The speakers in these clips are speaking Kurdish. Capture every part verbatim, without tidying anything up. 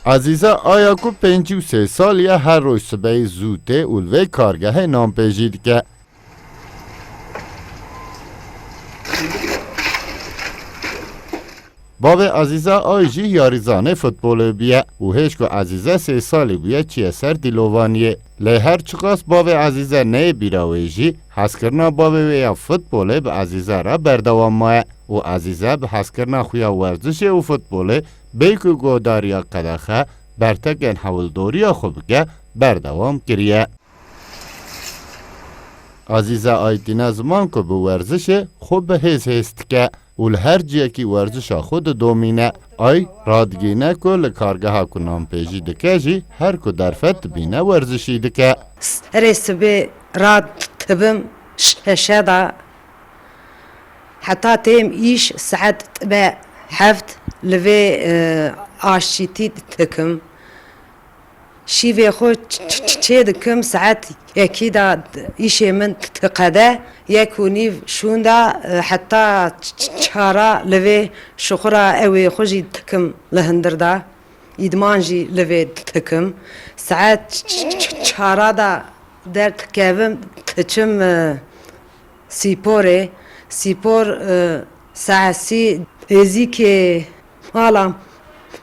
Ezîze Aya ku pêncî û sê salî ye, her roj sibehî zû tê û li vê kargehê nanpêjî dike. Bavê Ezîze Ay jî yarîzanê futbolê bûye û hêj ku Ezîze sê salî bûye çiye ser dîlovaniyê. Lê her çiqas bavê Ezîze neyê bîra wê jî, hezkirina bavê wê ya futbolê bi Ezîze re berdewam maye û Ezîze bi hezkirina xwe ya werzişê û futbolê bê ku godariya qedexe bertekên hewldoriya xwe bike, berdewam kiriye. Ezîze Ay tîne ziman ku bi werzişê xwe bi hêz hêz dike û li her ciyekî werzişa xwe didomîne. Ay radigihîne ku li kargeha ku nanpêjî dike jî her ku derfet dibîne werzişî dike. Serê sibê radibim şeşe de heta têm îş saet dibe heft li vê, e, aşîtî dikim. Şîvê xwe ç-, ç-, ç-, çê dikim, saet yekî de îşê min diqede, yek û nîv şûnda, e, heta ç-, ç-, çara li vê şixura ewê xwe jî dikim li hundir de. Îdman jî li vê dikim. Saet ç-, ç-, ç-, çara de derdikevim, diçim, e, Sîporê, sîpor, e, sehsî nêzîkê mala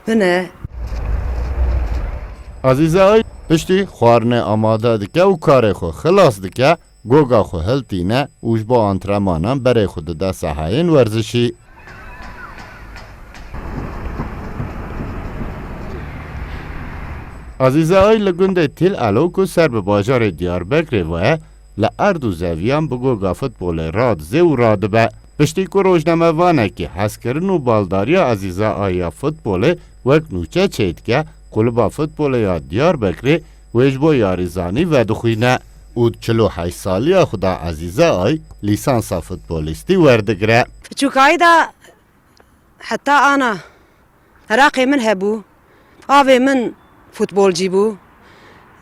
min e. Ezîze Ay piştî xwarinê amade dike û karê xwe xilas dike, goga xwe hiltîne û ji bo antrenmanan berê xwe dide sehayên werzişî. Ezîze Ay li gundê Til Elo ku ser bi bajarê Diyarbekirê ve ye, li erd û zeviyan bi goga futbolê radizê û radibe. Piştî ku rojnamevanekî hezkirin û baldariya Ezîze Ay ya futbolê wek nûçe çêdike, Kulüba Futbolê ya Diyarbekirê wê ji bo yarîzanî vedixwîne û di çil û heşt saliya xwe de Ezîze Ay lîsansa futbolîstî werdigire. Piçûkayî de heta ana Iraqê min hebû. Avê min futbolcî bû.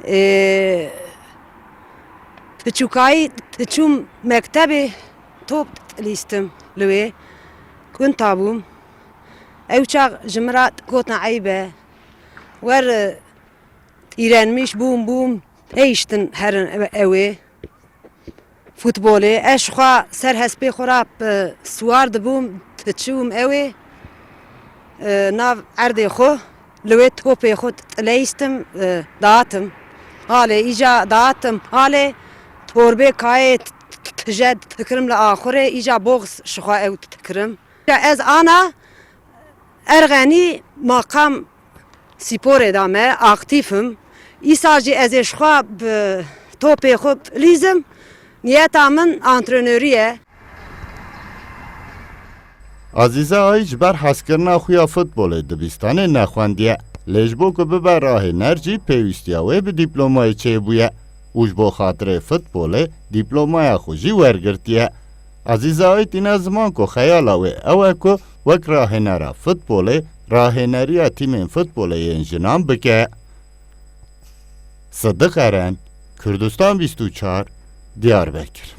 Ê, piçûkayî diçûm mektebê top dilîstim li wê. Kunta bûm. Ew çax ji min re gotin eyb e. Wer, e, îrenmiş bûm, bûm, nehiştin herin ew ê. Futbolê. Ez ji xwe ser hespê xwe re, e, siwar dibûm, diçûm ew ê, e, nav erdê xwe, li wê topê xwe dileyistim, e, diatim. Halê îca diatim, halê torbê kayê t-, t-, tije dikirim li axurê, îca box ji xwe ew dikirim. Ez ana Erxenî maqam sîporê de me, aktîf im. Îsal jî ez ê ji xwe bi topê xwe bilîzim. Niyeta min antrenorî ye. Ezîze Ay ji ber hezkirina xwe ya futbolê dibistanê nexwendiye. Lê ji bo ku bibe rahêner jî pêwîstiya wê bi dîplomayê çêbûye û ji bo xatirê futbolê dîplomaya xwe jî wergirtiye. Ezîze Ay tîne ziman ku xeyala wê ew e ku wek rahênera futbolê, rahêneriya tîmên futbolê yên jinan bike. Sidiq Eren, Kurdistan bîst û çar, Diyarbekir.